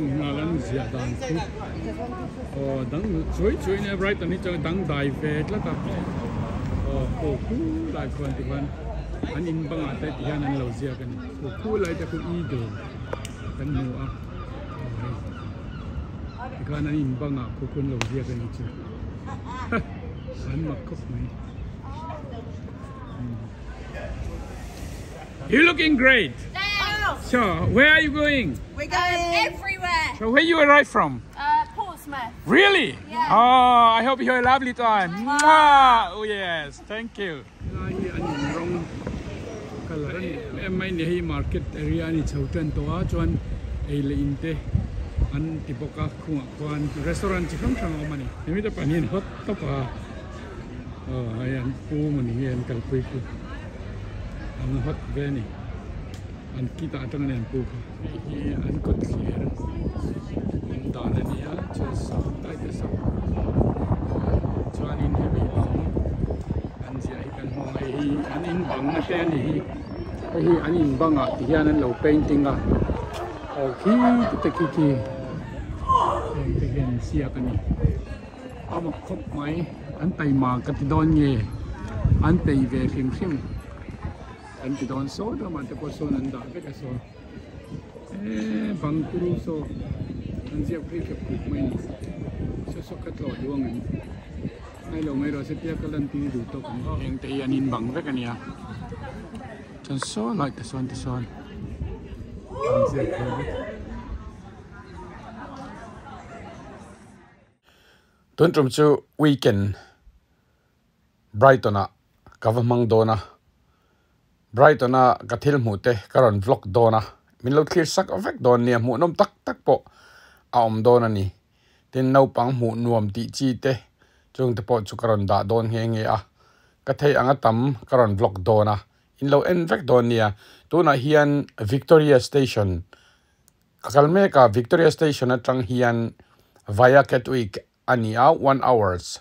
ni nghal an ziah dan chu aw dang chuai chuai nia Brighton hi chuan dang dai ve tlat a aw khu khu lai khuan ti khuan an in bangah te ti hian an lo ziak a ni khu khu lai te khu eagle kan hmu a aw hei tikhan an in bangah khu khu an lo ziak a ni chu an mak khawp mai. You're looking great. Thanks. So, where are you going? We're going everywhere. So, where you arrive from? Portsmouth. Really? Yeah. Oh, I hope you have a lovely time. Mwah! Oh yes, thank you. Lai hi an in rawng colour a ni em em mai ni hei market area a ni chho tan tawh a chuan ei leh in te an ti bawk a khungah khuan restaurant chi hrang hrang a awm a ni. Hemi te pahnih an hot tawp a. Aw hei an pu mawni nge an kalpui khu an hot ve a ni an kitah atang a ni an pu kha hei hi an kawt thlir awm dan a nia chuan sak lai te sak chuanin hemi bang an ziah hi kan hmu ang hei hi an in bang na te a ni hi hei hi an in bangah ti hian an lo painting a aw khi te khi khi heng te hian an siak a ni. A mak khawp mai an taima ka ti dawn nge an tei ve hrim hrim an ti dawn saw lamah te pawh sawn an dah vek a saw eee bang turu saw an ziak phei khep khawp mai a ni saw saw kha tlawh duh ang em ngai lo mai rawh se tia ka lan tir duh tawk ang heng te hi an in bang vek a nia chuan saw lai te sawn te sawn an ziak phei vek. Tun tum chu weekend Brighton ah ka va hmang dawn a, Brighton a ka thil hmuh te ka rawn vlog dawn a, min lo thlir sak vek dawn nia hmuhnawm tak tak pawh a awm dawn a ni. Tin naupang hmuh nuam tih chi te chung te pawh chu ka rawn dah dawn nghe nghe a, ka theih anga tam ka rawn vlog dawn a, in lo en vek dawn nia. Tunah hian Victoria Station Ka kal mek a, Victoria Station atang hian via Gatwick a ni a, one hours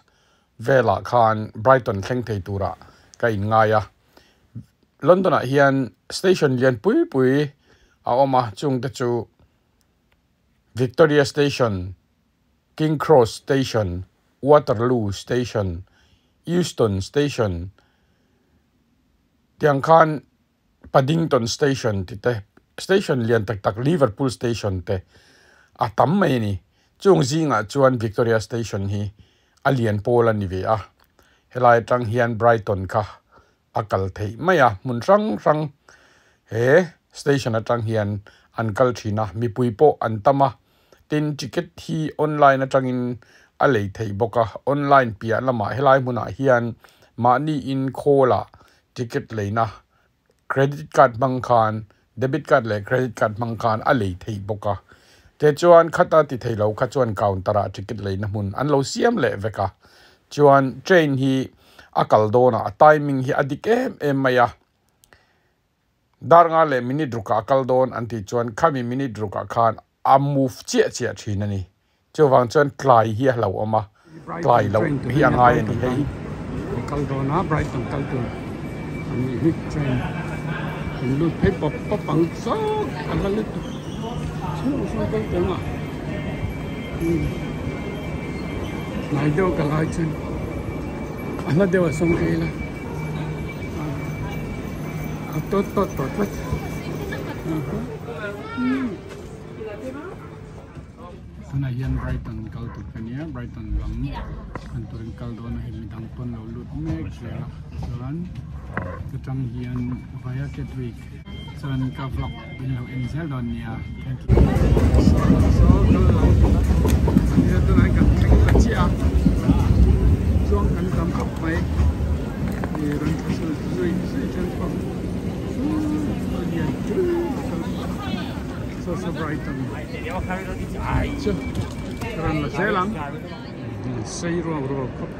velah khan Brighton thleng thei turah ka inngai a. London ah hian station lian pui pui a awm a, chungte chu Victoria Station, King Cross Station, Waterloo Station, Euston Station tiang khan Paddington Station tih te, station lian tak tak Liverpool Station te a tam mai a ni. Chung zingah chuan Victoria Station hi a lian pawl a ni ve a, helai atang hian Brighton kha a kal theih mai a, hmun hrang hrang he station atang hian an kal thin a, mipui pawh an tam a, tin ticket hi online atangin a lei theih bawk a, online piah lamah helai hmunah hian mahni in khawl ah ticket leina credit card hmang khan debit card leh credit card hmang khan a lei theih bawk a tichuan khata ti thei lo kha chuan counter ah ticket leina hmun an lo siam leh vek a chuan train hi a kal dawn ah a timing hi a dik em em mai a dar nga leh minute ruk ah a kal dawn an tih chuan khami minute ruk ah khan a move chiah chiah thin a ni. Chuvang chuan tlai hi a hlauhawm a, tlai loh hi a ngai a ni hei. Kal dawn a, Brighton kal tur a nih hi train kan lut phei pawp pawp ang chawk a la lutuk chhung chhung kal tawng a hnai deuh ka lai chuan a hla deuh a sawm ka ila a tawt tawt tawh tlat. Tunah hian Brighton kal tur ka nia Brighton lam han turin kal dawn a hei midang pawn lo lut mek zel a chuan ka tang hian via Gatwick chuan ka vlog in lo en zel dawn nia thank you. Saw kal lam ania tunah hian kan thleng ta chiah a chuang kan tam khawp mai ih rawn thla zui zui then pawh Saw saw Brighton chu ka rawn la zel ang sei ruak ruak khawp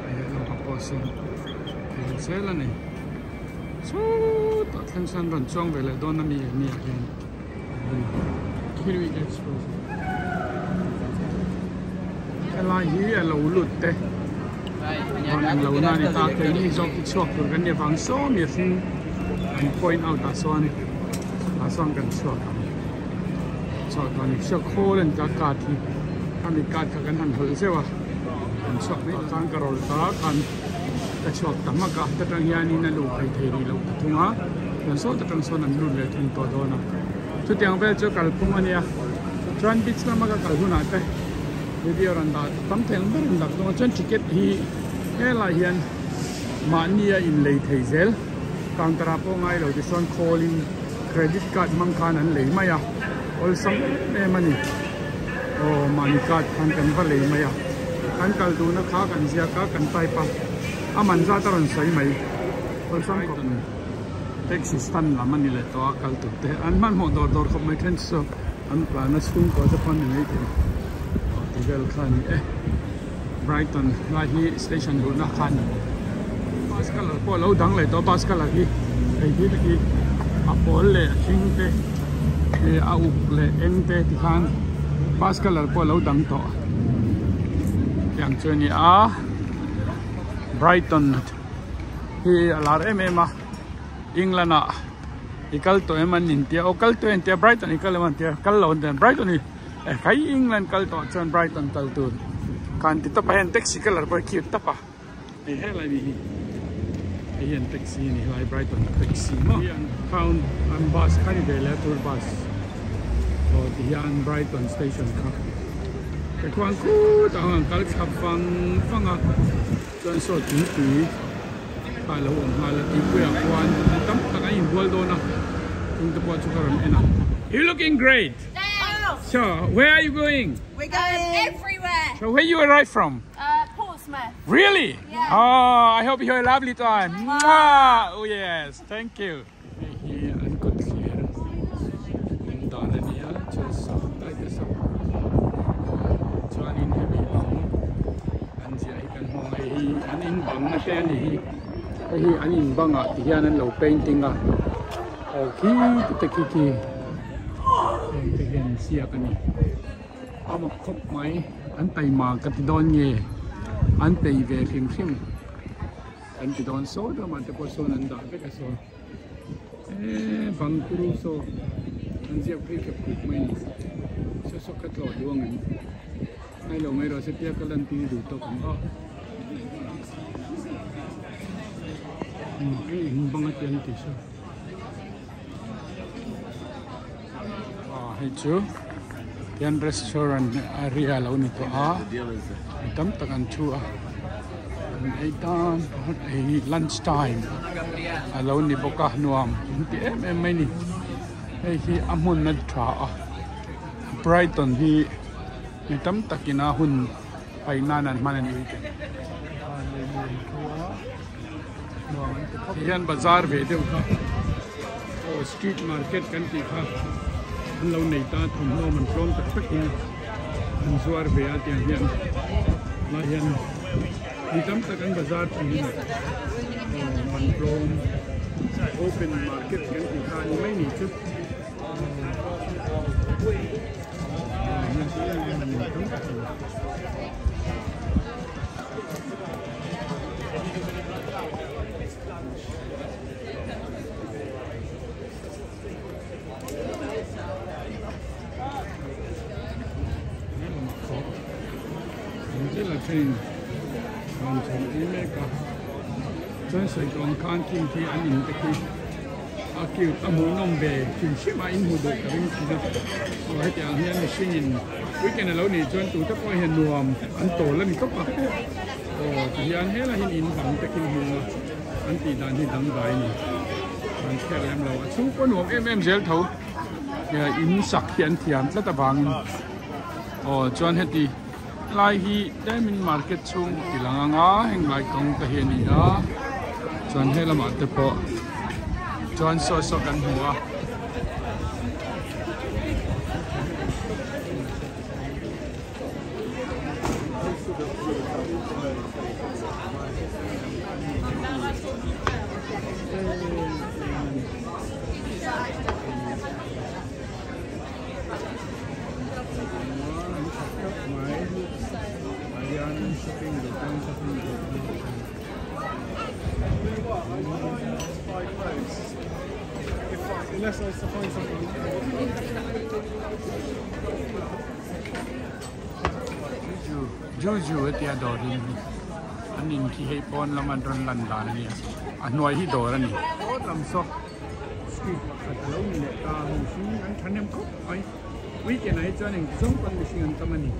a lehlamah pawh sawn thei zel a ni chutah thleng sawn rawn chuang ve leh dawn a mi a nia hian Kiwi Express helai hi a lo lut te rawn eng lo na a ni ta keini zawk hi chhuak tur kan ni avang saw mihring an point out ah sawn ah sawn kan chhuak ang. chhuah tawh a ni saw khawl a ni ta card hi khami card kha kan han hawlh zeuh a kan chhuak mai khan ka rawl ta khan ka chhuak ta hmak a ta tang hianin a luh phei thei rih loh ta thung a chuan saw ta tang sawn an lut leh thung tawh dawn a chutiang vel chu kalphung a nia chuan beach lama ka kal hunah te video rawn dah tam thei ang ber rawn dah dawn a chuan ticket hi helaiah hian mahni a inlei thei zel counter ah pawh ngai lo tichuan call in credit card hmang khan an lei mai a awlsam em em a ni aw mahni card khan kan va lei mai a kan kal duhna kha kan ziak a kan type a a man zat a rawn sawi mai awlsam khawp mai taxi stand lam a ni leh tawh a kal tur te an hmanhmawh dawr dawr khawp mai then chu an tlan a chhungkua te pawh an ni maithei aw ti vel kha a ni e. Brighton lai hi station luhna kha a ni. Bus colour pawh a lo dang leh tawh a bus colour hi hei hi te khi a pawl leh a hring te eh a uk leh eng te ti khan bus colour pawh a lo dang tawh tiang chu a ni a Brighton hi a lar em em a England ah i kal tawh em an intia aw kal tawh e an tia Brighton i kal em an tia kal lo an tia Brighton hi. Hei England kal tawh chuan Brighton kal tur khan ti tawp a heng taxi colour pawh hi cute tawp a hei helai mi hi hei hian taxi a ni helai Brighton taxi maw hi an town an bus kha ni ve leh a tour bus aw ti hian Brighton station kha te khuan khutah ang an kal thla vang vang a chuan saw tuipui kha a lo awm nghal a tuipuiah khuan mi tam tak an inbual dawn a chung te pawh chu ka rawn en a you looking great. So, where are you going? We're going everywhere. So, where you arrive from? Portsmouth. Really? Yeah. Oh, I hope you have a lovely time. Mwah! Oh yes, thank you. Hei hi an kawt thlir awm dan a nia chuan sak lai te sak chuanin hemi bang an ziah hi kan hmu ang hei hi an in bang na te a ni hi hei hi an in bang ah ti hian an lo painting a aw khi te khi khi. Heng te hian ziak a ni. A mak khawp mai, an taima ka ti dawn nge, an pei ve hrim hrim an ti dawn saw ramah te pawh sawn an dah vek a saw. Eee bang turu saw an ziak phei khep khawp mai a ni. Saw saw ka tlawh duh ang em? Ngai lo mai rawh se tia ka lan tir duh tawk ang aw. Eng eng bang a ti an tih saw. Hei chu tian restaurant area lo ni tawh a mi tam tak an thu a an ei tan hei lunch time a lo ni bawk a nuam an ti em em mai a ni hei hi a hmun a tha a Brighton hi mi tam takin a hun paih nan an hman a ni. Tihian bazar ve deuh kha aw street market kan tih kha an lo nei ta thawmhnaw man tlawm tak tak in an zuar ve a tiang hian lai hian mi tam tak an bazar thin a ni aw man tlawm open market kan tih kha a ni mai ni chu aw. Chuan sawi tawh ang khan thing khi an in te khi a cute a hmuhnawm ve hrim hrim a in hmu duh ka ring thin a aw hetiang ang hian mihring in weekend a lo nih chuan tute pawh hian nuam an tawl a ni tawp a. Aw ti hian helai hian in bang te khi hmung a an tih dan hi dangdai a ni an chhiat lem lo a chhung pawh nuam em em zel tho in sak hi an thiam tlat avangin aw chuan heti lai hi tlemin market chhung ti lang ang a heng lai kawng te hi a ni a chuan he lamah te pawh chuan saw saw kan hmu a. Juju a tia dawr in hi an in khi hei pawn lam an rawn lan dan a nia a hnuai hi dawr a ni. Aw lam saw street pakhat a lo ni leh ta mihring an thahnem khawp mai weekend ah hi chuan engti zawng pawn mihring an tam a ni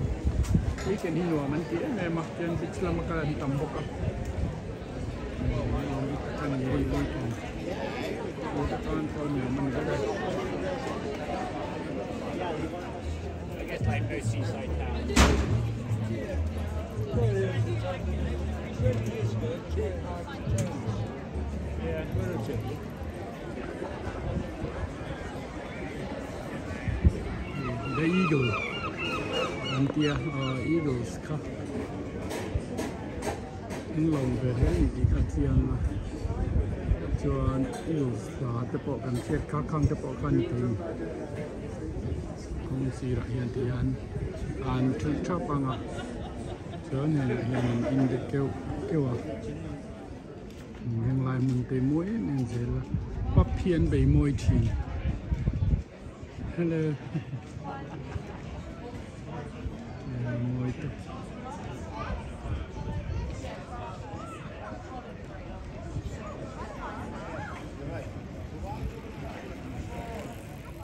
weekend hi nuam an ti em em a chuan beach lama kal an tam bawk a nuam tak a ni hei weekend chu tan pawh nuam a ni vek a. The Eagle an tia Eagles kha an lawm ve hle a ni tih kha a chiang a chuan Eagles hla te pawh kan hriat kha khang te pawh kha a ni thei a ni. Kawng sirah hian ti hian an thulh thap ang a chuan hengah hian an in de keuh keuh a henglai hmun te mawi em em zel a pub hi an bei mawi thin hello mawi tak.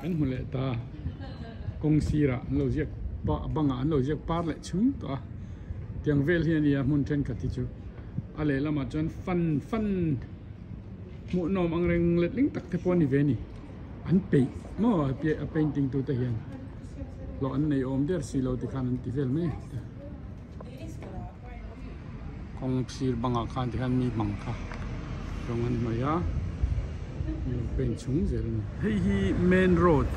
Kan hmu leh ta kawng sirah an lo ziak bangah an lo ziak par leh chhung tawh a tiang vel hi a nia hmun thenkhat hi chu a lehlamah chuan fan fan hmuh nawm ang reng letling tak te pawh a ni ve a ni an peih maw a painting tute hian hlawh an nei awm der si lo tikhan an ti vel mai a kawng sir bangah khan tikhan mi bang kha rawng an hnawih a mi paint chhung zel a ni. Hei hi main road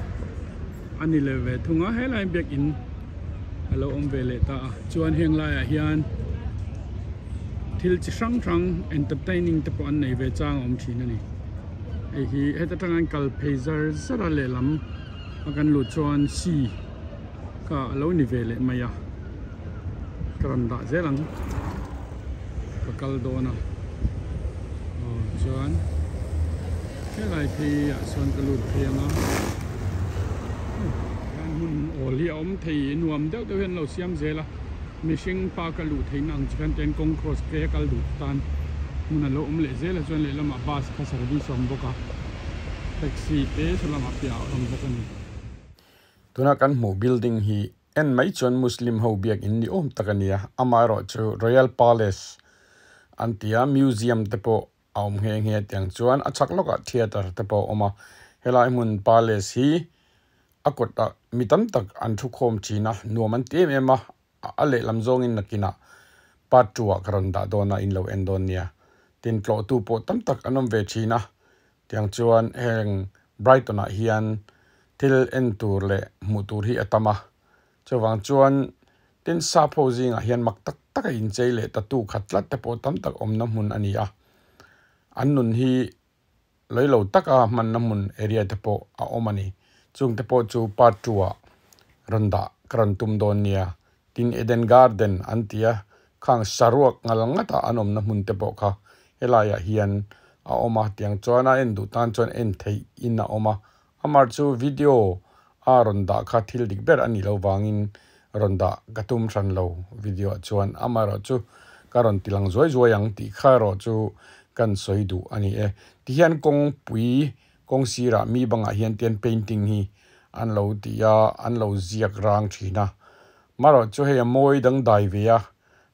a ni leh ve thung a helai biakin a lo awm ve leh ta a chuan heng laiah hian thil chi hrang hrang entertaining te pawh an nei ve chang a awm thin a ni hei hi heta tang an kal phei zar zar a lehlam a kan luh chuan sea Ka a lo ni ve leh mai a, ka rawn dah zel ang, ka kal dawn a, aw chuan helai phei ah sawn ka lut phei ang a, khan hmun awl hi a awm thei nuam deuh deuh hian an lo siam zel a, mihring pa ka luh theihna ang chi khan ten kawng cross te a kal duh tan hmun a lo awm leh zel a, chuan lehlamah bus kha service a awm bawk a, taxi te sawlamah piah a awm bawk a ni. Tuna kan hmuh building hi en mai chuan Muslim ho biakin ni awm tak a nia, amaherawhchu Royal Palace an ti a, museum te pawh a awm nghe nghe tiang chuan a chhak lawkah theatre te pawh a awm a, helai hmun palace hi a kawtah mi tam tak an thu khawm thin a, nuam an ti em em a, a lehlam zawngin nakinah part two ah ka rawn dah dawn a in lo en dawn nia, tin tlawhtu pawh tam tak an awm ve thin a, Tiang chuan heng Brighton ah hian thil en tur leh hmuh tur hi a tam a, chuvang chuan tin sap ho zingah hian mak tak tak a inchei leh tattoo khat tlat te pawh tam tak awmna hmun a ni a, an nun hi lei lo taka hmanna hmun area te pawh a awm a ni. Chung te pawh chu part two ah rawn dah ka rawn tum dawn nia. Tin Eden Garden an ti a, khang saruak ngal ngata an awmna hmun te pawh kha helaiah hian a awm a, tiang chuan a en duh tan chuan en theih in a awm a, amar chu video a rawn dah kha thil dik ber a nih loh vangin rawn dah ka tum hran lo video ah chuan amaherawh chu ka rawn ti lang zuai zuai ang tih kha erawh chu kan sawi duh a ni e. Tihian kawngpui kawng sirah mi bangah hian tian painting hi an lo ti a, an lo ziak rang thin a. Marawh chu hei a mawi dangdai ve a,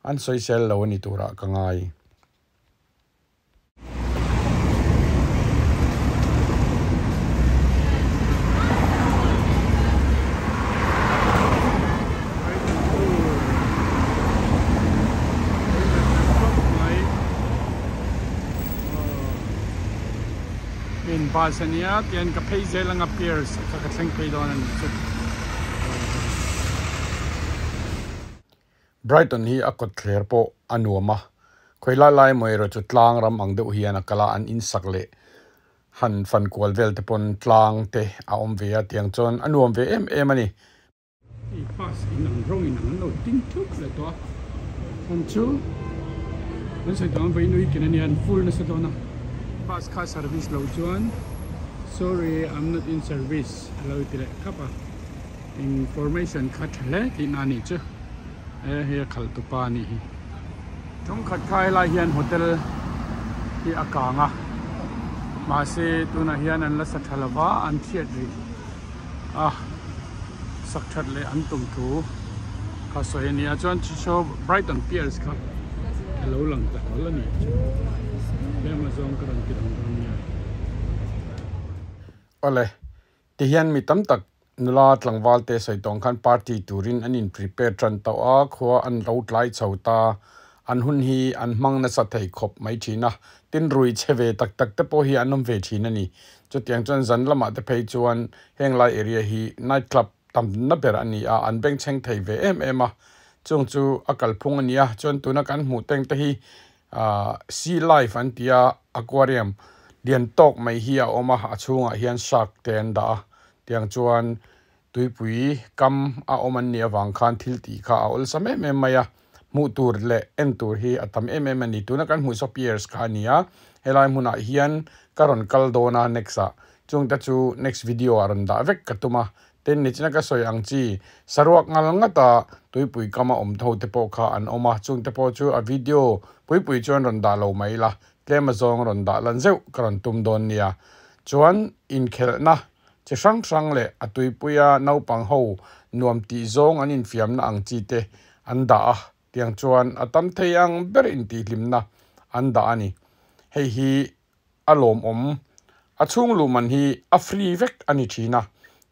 an sawisel lo a ni turah ka ngai. In bus a nia tian ka phei zel anga piers kha ka thleng phei dawn a nih chu. Brighton hi a kawt thler pawh a nuam a, khawi lai lai maw erawh chu tlang ram ang deuh hian a kal a, an insak leh han fan kual vel te pawn tlang te a awm ve a tiang chuan a nuam ve em em a ni. Hei bus in ang rawng in ang an lo ding thup leh tawh a chhan chu an sawi tawh ang vawiin weekend ania an full nasa dawn a bus kha service lo chuan sorry I'm not in service a lo ti leh khap a information kha tha hle tihna a nih chu E hei a khalh tupa a nih hi. Tum khat kha helai hian hotel hi a kang a, mahse tunah hian an la sa tha lova an thiat rih a, sak that leh an tum thu kha sawi a ni a, chuan chu saw Brighton Piers kha a lo lang ta hlawl a ni chu tlem azawng ka rawn ti lang dawn nia. Awle, Tihian mi tam tak nula tlangval te sawi tawng khan party turin an in prepare tan tawh a, khua an lo tlai chho ta. An hun hi an hmang nasa thei khawp mai thin a, tin rui chhe ve tak tak te pawh hi an awm ve thin a ni. Chutiang chuan zan lamah te phei chuan heng lai area hi night club tamna ber a ni a, an bengchheng thei ve em em a. Chung chu a kalphung a ni a, chuan tuna kan hmuh teng te hi Sea life an ti a, aquarium lian tawk mai hi a awm a, a chhungah hian shark te an dah a, tiang chuan tuipui kam a awm an nih avang khan thil tih kha a awlsam em em mai a, hmuh tur leh en tur hi a tam em em a ni. Tuna kan hmuh saw piers kha a ni a, helai hmunah hian ka rawn kal dawn a next ah, chungte chu next video ah rawn dah vek ka tum a, Tin, nichina ka sawi ang chi, saruak ngal ngata tuipui kama awm tho te pawh kha an awm a, chung te pawh chu a video puipui chuan rawn dah lo mai ila, tlem azawng rawn dah lan zeuh ka rawn tum dawn nia. Chuan, inkhelhna chi hrang hrang leh a tuipuia naupang ho nuam tih zawng an infiamna ang chi te an dah a, tiang chuan a tam thei ang ber intihhlimna an dah a ni. Hei hi a lawmawm. A chhung luh man hi a free vek a ni thin a,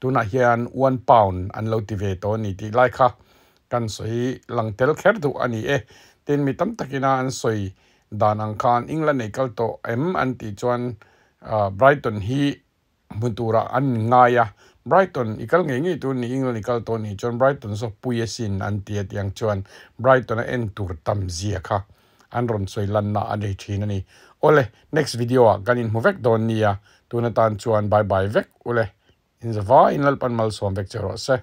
tunah hian one pound an lo ti ve tawh a ni tih lai kha kan sawi lang tel kher duh a ni e. Tin, mi tam takina an sawi dan ang khan England ei kal tawh em an tih chuan Brighton hi hmu turah an inngai a, Brighton i kal ngei ngei tur ni England i kal tawh nih chuan Brighton zawk pui asin an ti a tiang chuan Brighton a en tur tam zia kha an rawn sawi lanna a nei thin a ni. Awle, next video ah kan inhmu vek dawn nia, tun atan chuan bye bye vek ule, inzavaiin Lalpan malsawm vek che rawh se.